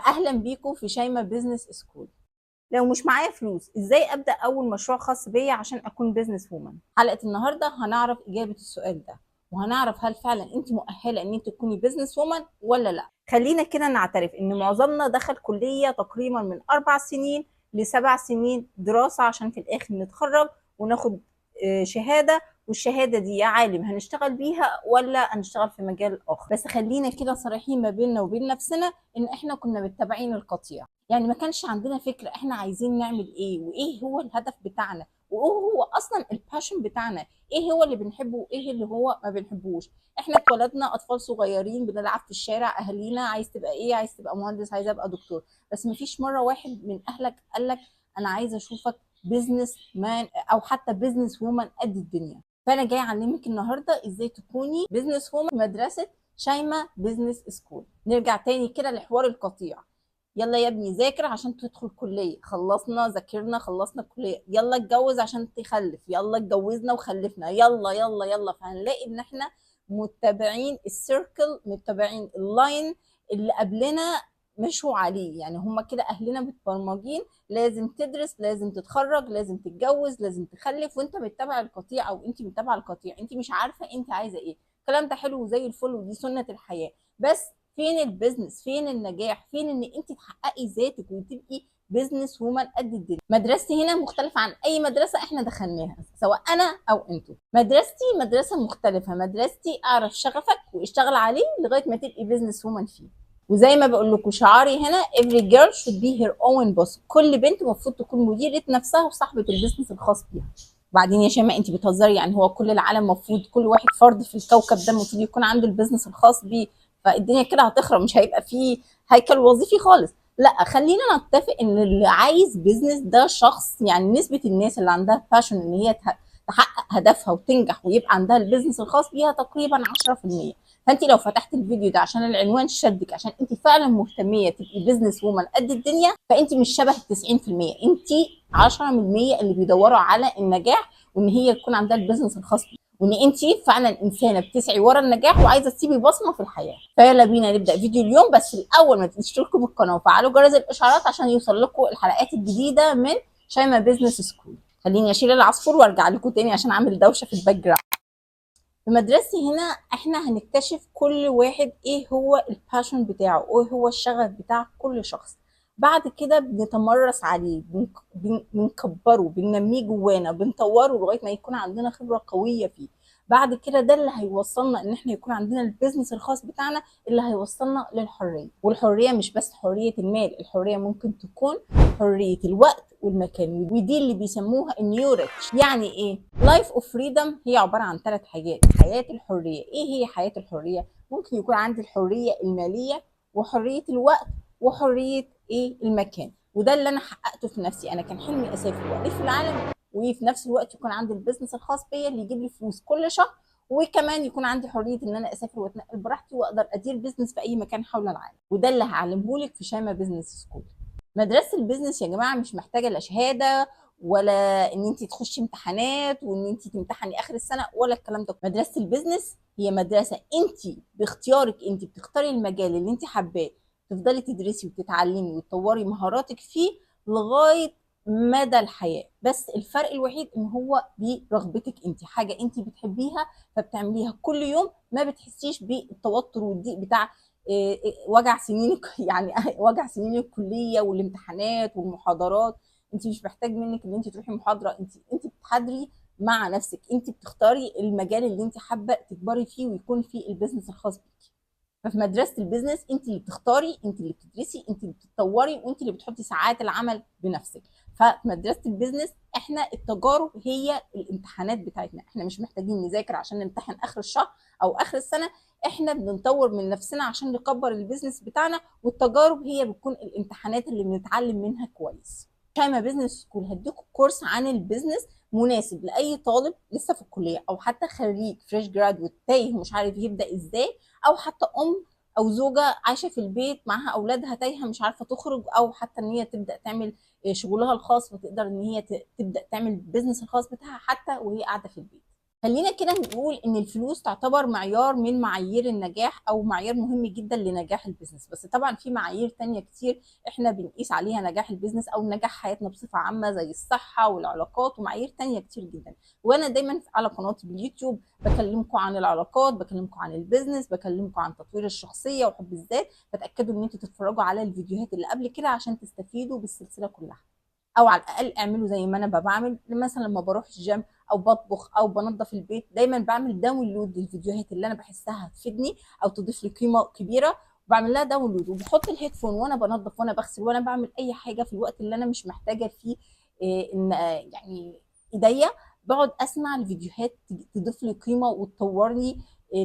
فاهلا بيكم في شيماء Business School. لو مش معايا فلوس، ازاي ابدا اول مشروع خاص بيا عشان اكون business woman؟ حلقة النهارده هنعرف اجابه السؤال ده، وهنعرف هل فعلا انت مؤهلة ان انت تكوني business woman ولا لا. خلينا كده نعترف ان معظمنا دخل كليه تقريبا من 4 سنين ل7 سنين دراسة عشان في الاخر نتخرج وناخد شهاده، والشهادة دي يا عالم هنشتغل بيها ولا هنشتغل في مجال اخر. بس خلينا كده صريحين ما بيننا وبين نفسنا ان احنا كنا متبعين القطيع، يعني ما كانش عندنا فكرة احنا عايزين نعمل ايه، وايه هو الهدف بتاعنا، وايه هو اصلا ال passion بتاعنا، ايه هو اللي بنحبه وايه اللي هو ما بنحبوش. احنا اتولدنا اطفال صغيرين بنلعب في الشارع، اهالينا: عايز تبقى ايه؟ عايز تبقى مهندس، عايز ابقى دكتور. بس مفيش مرة واحد من اهلك قال لك: انا عايز اشوفك business man او حتى business woman قد الدنيا. فانا جاي اعلمك النهارده ازاي تكوني business woman في مدرسه شيماء Business School. نرجع تاني كده لحوار القطيع: يلا يا ابني ذاكر عشان تدخل كلية، خلصنا ذاكرنا، خلصنا كلية، يلا اتجوز عشان تخلف، يلا اتجوزنا وخلفنا، يلا يلا يلا. فهنلاقي ان احنا متبعين ال circle، متبعين ال line اللي قبلنا مشوا عليه. يعني هما كده اهلنا متبرمجين: لازم تدرس، لازم تتخرج، لازم تتجوز، لازم تخلف. وانت متبع القطيع او انت متبعة القطيع، انت مش عارفه انت عايزه ايه. الكلام ده حلو وزي الفل ودي سنة الحياه، بس فين ال business؟ فين النجاح؟ فين ان انت تحققي ذاتك وتبقي business woman قد الدنيا؟ مدرستي هنا مختلفة عن اي مدرسه احنا دخلناها، سواء انا او انتوا. مدرستي مدرسه مختلفه. مدرستي اعرف شغفك واشتغل عليه لغاية ما تبقي business woman فيه. وزي ما بقول لكم، شعاري هنا: every girl should be her own boss. كل بنت المفروض تكون مديرة نفسها وصاحبة ال business الخاص بيها. بعدين يا شيماء انت بتهزري؟ يعني هو كل العالم المفروض، كل واحد فرد في الكوكب ده المفروض يكون عنده ال business الخاص بيه؟ فالدنيا كده هتخرب، مش هيبقى فيه هيكل وظيفي خالص. لا، خلينا نتفق ان اللي عايز business ده شخص، يعني نسبة الناس اللي عندها passion ان هي تحقق هدفها وتنجح ويبقى عندها ال business الخاص بيها تقريبا 10%. فانت لو فتحت الفيديو ده عشان العنوان شدك، عشان انت فعلا مهتميه تبقي business woman قد الدنيا، فانت مش شبه 90%، انت 10% اللي بيدوروا على النجاح وان هي يكون عندها ال business الخاص بيها، وان انت فعلا انسانه بتسعي ورا النجاح وعايزه تسيبي بصمة في الحياه. فيلا بينا نبدا فيديو اليوم، بس الاول ما تشتركوا بالقناة وفعلوا جرس الاشعارات عشان يوصل لكم الحلقات الجديدة من شيماء Business School. خليني اشيل العصفور وارجع لكم تاني عشان اعمل دوشه في ال background. في مدرستي هنا احنا هنكتشف كل واحد ايه هو ال passion بتاعه، ايه هو الشغف بتاع كل شخص. بعد كده بنتمرس عليه، بنكبره، بننميه جوانا، بنطوره لغاية ما يكون عندنا خبره قوية فيه. بعد كده ده اللي هيوصلنا ان احنا يكون عندنا ال business الخاص بتاعنا، اللي هيوصلنا للحريه. والحرية مش بس حرية المال، الحرية ممكن تكون حرية الوقت والمكان، ودي اللي بيسموها ال new rich. يعني ايه life of freedom؟ هي عبارة عن ثلاث حاجات. حياة الحريه، ايه هي حياة الحريه؟ ممكن يكون عندي الحرية المالية وحريه الوقت وحريه ايه؟ المكان. وده اللي انا حققته في نفسي. انا كان حلمي اسافر والف العالم، وفي نفس الوقت يكون عندي ال business الخاص بيا اللي يجيب لي فلوس كل شهر، وكمان يكون عندي حرية ان انا اسافر واتنقل براحتي واقدر ادير business في اي مكان حول العالم. وده اللي هعلمه لك في شيماء Business School. مدرسه ال business يا جماعة مش محتاجه لا شهادة ولا ان انت تخشي امتحانات وان انت تمتحني اخر السنة ولا الكلام ده. مدرسه ال business هي مدرسه انت باختيارك، انت بتختاري المجال اللي انت حباه، تفضلي تدرسي وتتعلمي وتطوري مهاراتك فيه لغاية مدى الحياه. بس الفرق الوحيد ان هو برغبتك انت، حاجة انت بتحبيها فبتعمليها كل يوم، ما بتحسيش بالتوتر والضيق بتاع إيه، وجع سنين، يعني وجع سنين الكلية والامتحانات والمحاضرات. انت مش محتاج منك ان انت تروحي محاضره، انت بتحضري مع نفسك، انت بتختاري المجال اللي انت حابة تكبري فيه ويكون فيه ال business الخاص بيكي. ففي مدرسه ال business انت اللي بتختاري، انت اللي بتدرسي، انت اللي بتتطوري، وانت اللي بتحطي ساعات العمل بنفسك. ففي مدرسه ال business احنا التجارب هي الامتحانات بتاعتنا. احنا مش محتاجين نذاكر عشان نمتحن اخر الشهر او اخر السنه، احنا بنطور من نفسنا عشان نكبر ال business بتاعنا، والتجارب هي بتكون الامتحانات اللي بنتعلم منها كويس. شيماء Business School هديكم كورس عن ال business مناسب لاي طالب لسه في الكليه، او حتى خريج fresh graduate تايه ومش عارف يبدا ازاي، او حتى ام او زوجه عايشه في البيت معاها اولادها تايهه مش عارفه تخرج، او حتى ان هي تبدا تعمل شغلها الخاص وتقدر ان هي تبدا تعمل ال business الخاص بتاعها حتى وهي قاعدة في البيت. خلينا كده نقول ان الفلوس تعتبر معيار من معايير النجاح، او معيار مهم جدا لنجاح ال business، بس طبعا في معايير تانية كتير احنا بنقيس عليها نجاح ال business او نجاح حياتنا بصفة عامة، زي الصحة والعلاقات ومعايير تانية كتير جدا. وانا دايما على قناتي باليوتيوب بكلمكم عن العلاقات، بكلمكم عن ال business، بكلمكم عن تطوير الشخصية وحب الذات، فتأكدوا ان انتوا تتفرجوا على الفيديوهات اللي قبل كده عشان تستفيدوا بالسلسلة كلها، او على الاقل اعملوا زي ما انا بعمل. مثلا لما بروح الجيم او بطبخ او بنظف البيت، دايما بعمل download للفيديوهات اللي انا بحسها هتفيدني او تضيف لي قيمة كبيرة، وبعمل لها download وبحط ال headphone وانا بنظف وانا بغسل وانا بعمل اي حاجة في الوقت اللي انا مش محتاجه فيه ان يعني ايديا، بقعد اسمع الفيديوهات تضيف لي قيمة وتطورني،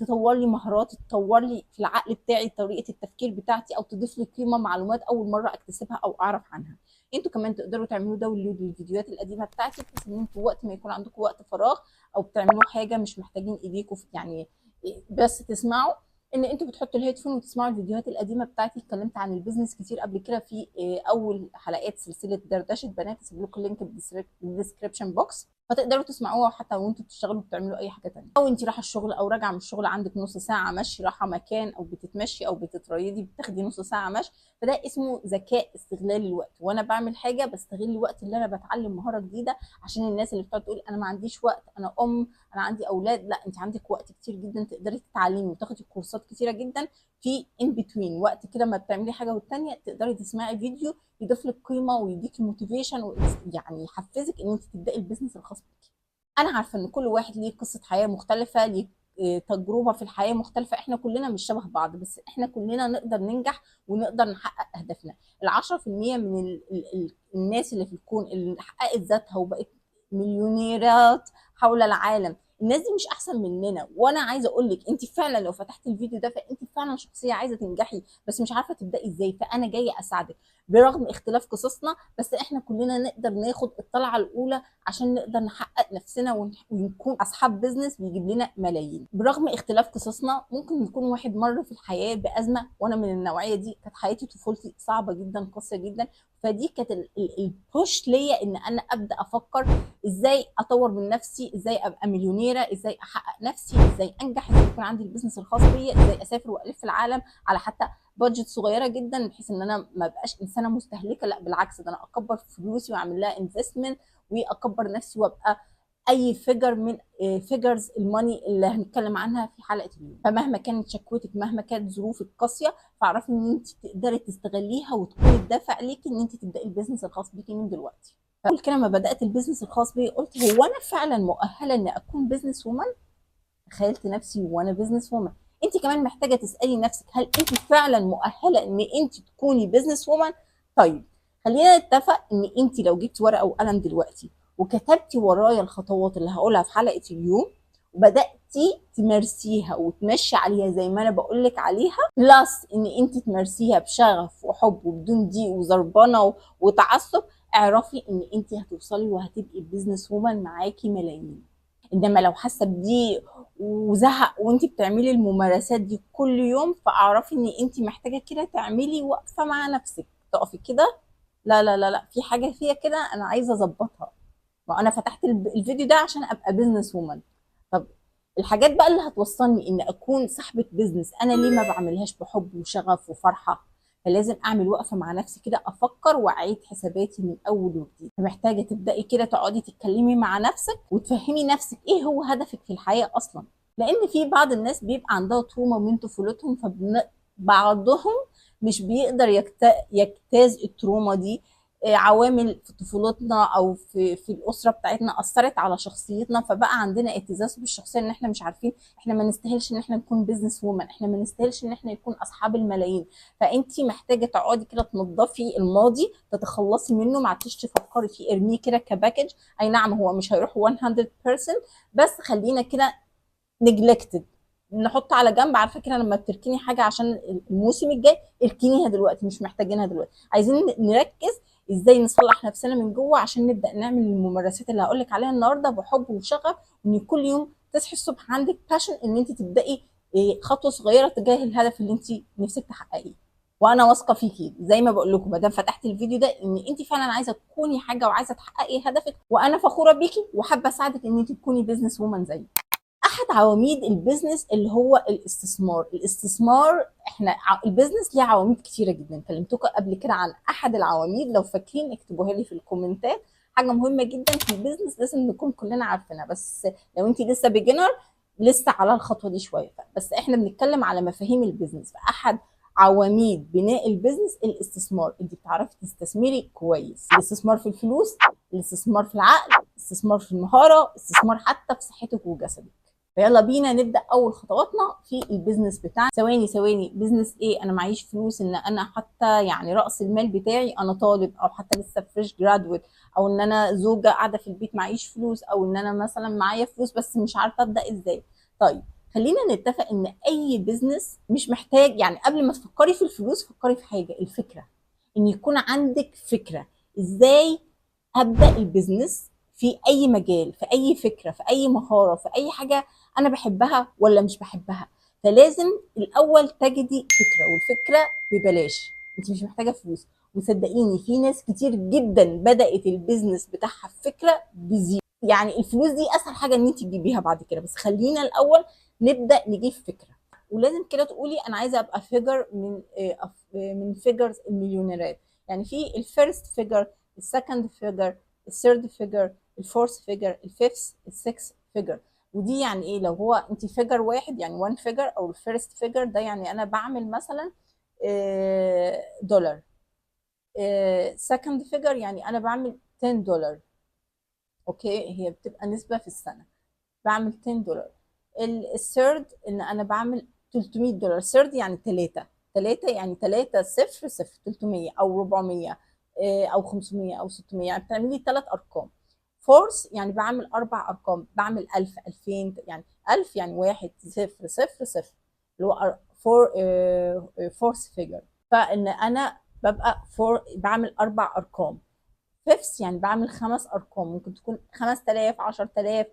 تطور لي مهارات، تطور لي في العقل بتاعي طريقه التفكير بتاعتي، او تضيف لي قيمة معلومات اول مرة اكتسبها او اعرف عنها. انتوا كمان تقدروا تعملوا download للفيديوهات القديمة بتاعتي، بحيث ان انتوا وقت ما يكون عندكم وقت فراغ او بتعملوا حاجة مش محتاجين ايديكم يعني بس تسمعوا، ان انتوا بتحطوا ال headphone وتسمعوا الفيديوهات القديمة بتاعتي. اتكلمت عن ال business كتير قبل كده في اول حلقات سلسلة دردشة بنات، هسيب لكم ال link بال description box، فتقدروا تسمعوها حتى وانتوا بتشتغلوا بتعملوا اي حاجة تانية، او انت رايحة الشغل او راجعه من الشغل عندك نص ساعة مشي، رايحة مكان او بتتمشي او بتتريضي بتاخدي نص ساعة مشي. فده اسمه ذكاء استغلال الوقت. وانا بعمل حاجة بستغل الوقت اللي انا بتعلم مهارة جديدة، عشان الناس اللي بتقعد تقول انا ما عنديش وقت، انا ام، انا عندي اولاد، لا انت عندك وقت كتير جدا تقدري تتعلمي وتاخدي كورسات كتيرة جدا في in between وقت كده ما بتعملي حاجة والتانية تقدري تسمعي فيديو يضيف لك قيمة ويديكي motivation، يعني يحفزك ان انت تبداي ال business الخاص بيكي. انا عارفه ان كل واحد ليه قصة حياة مختلفة، ليه تجربه في الحياة مختلفة، احنا كلنا مش شبه بعض، بس احنا كلنا نقدر ننجح ونقدر نحقق اهدافنا. 10% من ال الناس اللي في الكون اللي حققت ذاتها وبقت مليونيرات حول العالم، الناس دي مش احسن مننا. وانا عايزه اقول لك انت فعلا لو فتحتي الفيديو ده فانت فعلا شخصية عايزه تنجحي بس مش عارفه تبداي ازاي، فانا جاية اساعدك. برغم اختلاف قصصنا بس احنا كلنا نقدر ناخد الطلعة الاولى عشان نقدر نحقق نفسنا ونكون اصحاب business بيجيب لنا ملايين. برغم اختلاف قصصنا ممكن يكون واحد مر في الحياة بازمه، وانا من النوعية دي، كانت حياتي طفولتي صعبة جدا قاسية جدا، فدي كانت ال push ليا ان انا ابدا افكر ازاي اطور من نفسي، ازاي ابقى مليونيره، ازاي احقق نفسي، ازاي انجح، ازاي يكون عندي ال business الخاص بيا، ازاي اسافر والف العالم على حتى budget صغيرة جدا، بحيث ان انا ما ابقاش انسانه مستهلكه، لا بالعكس ده انا اكبر فلوسي واعمل لها investment واكبر نفسي وابقى اي figure من figures ال money اللي هنتكلم عنها في حلقة اليوم. فمهما كانت شكوتك، مهما كانت ظروفك قاسية، فاعرفي ان انت تقدري تستغليها وتكون الدافع ليكي ان انت تبداي ال business الخاص بيكي من دلوقتي. فقلت كده لما بدات ال business الخاص بي قلت هو انا فعلا مؤهلة ان اكون business woman؟ تخيلت نفسي وانا business woman. انت كمان محتاجه تسالي نفسك هل انت فعلا مؤهلة ان انت تكوني business woman؟ طيب خلينا نتفق ان انت لو جبتي ورقة وقلم دلوقتي وكتبتي ورايا الخطوات اللي هقولها في حلقة اليوم وبداتي تمارسيها وتمشي عليها زي ما انا بقولك عليها، plus ان انت تمارسيها بشغف وحب وبدون ضيق وزربنه وتعصب، اعرفي ان انت هتوصلي وهتبقي business woman معاكي ملايين. انما لو حاسه بضيق وزهق وانت بتعملي الممارسات دي كل يوم، فاعرفي ان انت محتاجه كده تعملي وقفه مع نفسك، تقفي كده، لا لا لا لا، في حاجة فيها كده انا عايزه اظبطها. ما انا فتحت الفيديو ده عشان ابقى business woman. طب الحاجات بقى اللي هتوصلني ان اكون صاحبه business انا ليه ما بعملهاش بحب وشغف وفرحه؟ فلازم اعمل وقفه مع نفسي كده، افكر واعيد حساباتي من اول وجديد. فمحتاجه تبداي كده تقعدي تتكلمي مع نفسك وتفهمي نفسك ايه هو هدفك في الحياة اصلا. لان في بعض الناس بيبقى عندها trauma من طفولتهم، فبعضهم مش بيقدر يجتاز ال trauma دي. عوامل في طفولتنا او في الاسرة بتاعتنا اثرت على شخصيتنا، فبقى عندنا اهتزاز بالشخصية ان احنا مش عارفين، احنا ما نستاهلش ان احنا نكون business woman، احنا ما نستاهلش ان احنا نكون اصحاب الملايين. فانت محتاجه تقعدي كده تنظفي الماضي، تتخلصي منه، ما عدتيش تفكري فيه، ارميه كده ك package. اي نعم هو مش هيروح 100%، بس خلينا كده neglected، نحط على جنب. عارفه كده لما بتركني حاجة عشان الموسم الجاي، اركنيها دلوقتي، مش محتاجينها دلوقتي. عايزين نركز ازاي نصلح نفسنا من جوه عشان نبدا نعمل الممارسات اللي هقولك عليها النهارده بحب وشغف، وان كل يوم تصحي الصبح عندك passion ان انت تبداي خطوة صغيرة تجاه الهدف اللي انت نفسك تحققيه. وانا واثقة فيكي زي ما بقول لكم، ما دام فتحت الفيديو ده ان انت فعلا عايزه تكوني حاجة وعايزه تحققي هدفك، وانا فخورة بيكي وحابة اساعدك ان انت تكوني business woman زيي. احد عواميد ال business اللي هو الاستثمار. الاستثمار احنا ال business ليه عواميد كتيرة جدا، كلمتكم قبل كده عن احد العواميد، لو فاكرين اكتبوها لي في الكومنتات. حاجة مهمة جدا في ال business لازم نكون كلنا عارفينها، بس لو انت لسه beginner لسه على الخطوة دي شويه، بس احنا بنتكلم على مفاهيم ال business. فاحد عواميد بناء ال business الاستثمار. انت بتعرفي تستثمري كويس، الاستثمار في الفلوس، الاستثمار في العقل، الاستثمار في المهاره، استثمار حتى في صحتك وجسدك. فيلا بينا نبدا اول خطواتنا في ال business بتاعنا. ثواني ثواني، business ايه؟ انا معيش فلوس ان انا حتى يعني راس المال بتاعي، انا طالب او حتى لسه fresh graduate، او ان انا زوجه قاعدة في البيت معيش فلوس، او ان انا مثلا معايا فلوس بس مش عارفه ابدا ازاي. طيب خلينا نتفق ان اي business مش محتاج، يعني قبل ما تفكري في الفلوس فكري في حاجه، الفكره، ان يكون عندك فكرة ازاي ابدا ال business في اي مجال، في اي فكره، في اي مهاره، في اي حاجة انا بحبها ولا مش بحبها. فلازم الاول تجدي فكره، والفكرة ببلاش، انت مش محتاجه فلوس. وصدقيني في ناس كتير جدا بدات ال business بتاعها في فكرة ب zero، يعني الفلوس دي اسهل حاجة ان انت تجيبيها بعد كده، بس خلينا الاول نبدا نجيب فكره. ولازم كده تقولي انا عايزه ابقى figure من figures المليونيرات، يعني في ال first figure، ال second figure، ال third figure، ال fourth figure، ال fifth، ال sixth figure. ودي يعني ايه؟ لو هو انت figure واحد يعني 1 figure او ال first figure ده، يعني انا بعمل مثلا دولار. second figure يعني انا بعمل 10 دولار، okay، هي بتبقى نسبة في السنة، بعمل 10 دولار. ال third ان انا بعمل 300 دولار، third يعني 3 3، يعني 3 0 0، 300 او 400 او 500 او 600، يعني بتعملي ثلاث ارقام. fourth يعني بعمل اربع ارقام، بعمل 1000، 2000، يعني 1000 يعني 1 0 0 0، اللي هو four fourth figure، فان انا ببقى four، بعمل اربع ارقام. fifth يعني بعمل خمس ارقام، ممكن تكون 5000، 10000،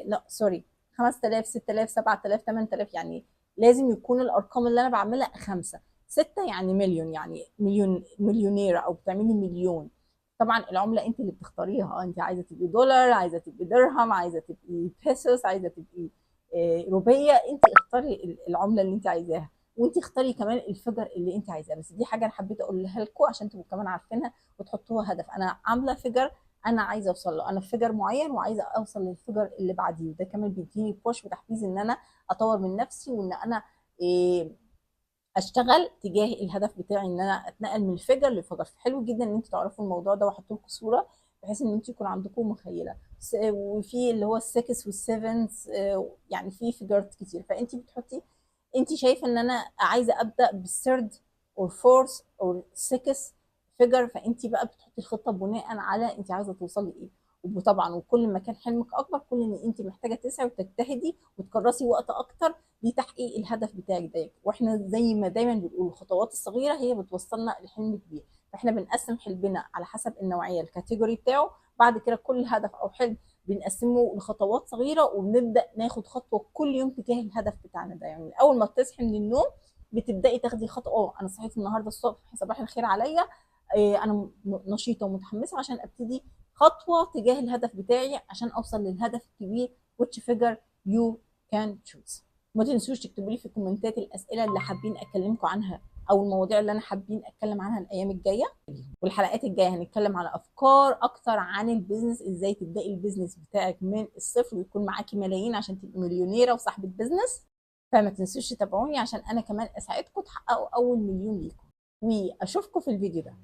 لا sorry، 5000، 6000، 7000، 8000، يعني لازم يكون الارقام اللي انا بعملها خمسه. ستة يعني مليون، يعني مليون، مليونيرة او بتعملي مليون. طبعا العملة انت اللي بتختاريها، انت عايزة تبقي دولار، عايزة تبقي درهم، عايزة تبقي بيسوس، عايزة تبقي روبية، انت اختاري العملة اللي انت عايزاها، وانت اختاري كمان ال figure اللي انت عايزاه. بس دي حاجة انا حبيت اقولها لكم عشان تبقوا كمان عارفينها وتحطوها هدف. انا عاملة figure انا عايزه اوصل له، انا في figure معين وعايزه اوصل لل figure اللي بعديه، وده كمان بيديني push وتحفيز ان انا اطور من نفسي وان انا اشتغل تجاه الهدف بتاعي، ان انا اتنقل من figure ل figure. حلو جدا ان انتوا تعرفوا الموضوع ده، واحط لكم صوره بحيث ان انتوا يكون عندكم مخيله. وفي اللي هو ال six وال sevens، يعني في figures كتير. فانت بتحطي، انت شايفه ان انا عايزه ابدا بال third or fourth or sixth figure، فانت بقى بتحطي الخطة بناء على انت عايزه توصلي ايه. وطبعا وكل ما كان حلمك اكبر، كل ان انت محتاجه تسعي وتجتهدي وتكرسي وقت اكتر لتحقيق الهدف بتاعك ده. واحنا زي ما دايما بنقول الخطوات الصغيرة هي بتوصلنا لحلم كبير، فاحنا بنقسم حلمنا على حسب النوعية ال category بتاعه، بعد كده كل هدف او حلم بنقسمه لخطوات صغيرة وبنبدا ناخد خطوة كل يوم تجاه الهدف بتاعنا ده. يعني اول ما بتصحي من النوم بتبداي تاخدي خطوه، انا صحيت النهارده الصبح صباح الخير عليا، انا نشيطه ومتحمسه عشان ابتدي خطوة تجاه الهدف بتاعي عشان اوصل للهدف الكبير، which figure you can choose. ما تنسوش تكتبوا لي في الكومنتات الاسئلة اللي حابين اكلمكم عنها او المواضيع اللي انا حابين اتكلم عنها الايام الجايه. والحلقات الجاية هنتكلم على افكار اكتر عن ال business، ازاي تبداي ال business بتاعك من الصفر ويكون معاكي ملايين عشان تبقي مليونيره وصاحبه business. فما تنسوش تتابعوني عشان انا كمان اساعدكم تحققوا اول مليون ليكم، واشوفكم في الفيديو ده.